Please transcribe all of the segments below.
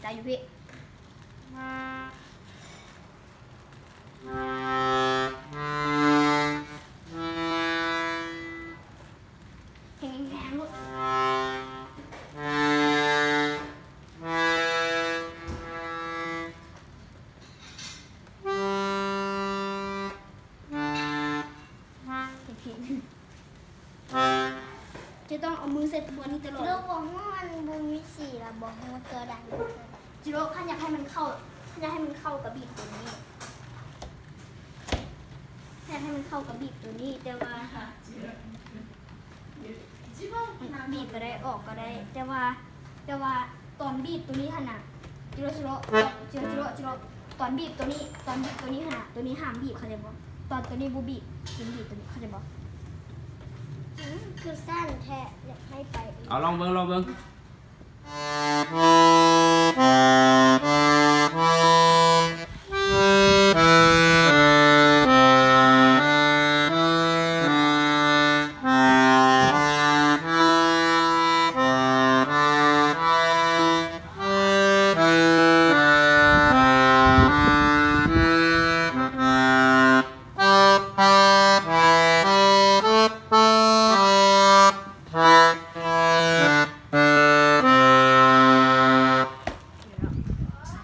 ໃຈຢູ່ພີ້. ແຮງໆ ໂລດ. ເຮັດຜິດ. ຈະຕ້ອງເອົາມືໃສ່ຕົວນີ້ຕະຫຼອດ. ໂລກບໍ່ຮູ້ ມັນບໍ່ມີສີລະ ບໍ່ຮູ້ຕົວໃດ. ຈິໂລ ຄັນຢາກໃຫ້ມັນເຂົ້າ ຄັນຢາກໃຫ້ມັນເຂົ້າກະບີບຕົວນີ້. ຢາກໃຫ້ມັນເຂົ້າກະບີບຕົວນີ້ ແຕ່ວ່າ ບີບກະໄດ້ ອອກກະໄດ້ ແຕ່ວ່າ ແຕ່ວ່າຕອນບີບຕົວນີ້ຫັ້ນນະ ຈິໂລ ຈິໂລ ຈິໂລ ຕອນບີບຕົວນີ້ ຕອນບີບຕົວນີ້ຫັ້ນນະ ຕົວນີ້ຫ້າມບີບ ເຂົ້າໃຈບໍ່? ຕອນຕົວນີ້ບໍ່ບີບ ຈຶ່ງບີບຕົວນີ້ ເຂົ້າໃຈບໍ່? ອືມ ຄືສັ້ນແທ້ ຢາກໃຫ້ໄປອີກ. ເອົາ ລອງເບິ່ງ ລອງເບິ່ງ.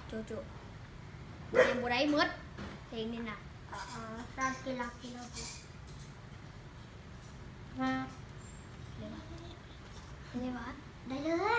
ໂຈະໆ ຍັງບໍ່ໄດ້ໝົດ ເພງນີ້ນະ. ໄດ້ເລີຍ.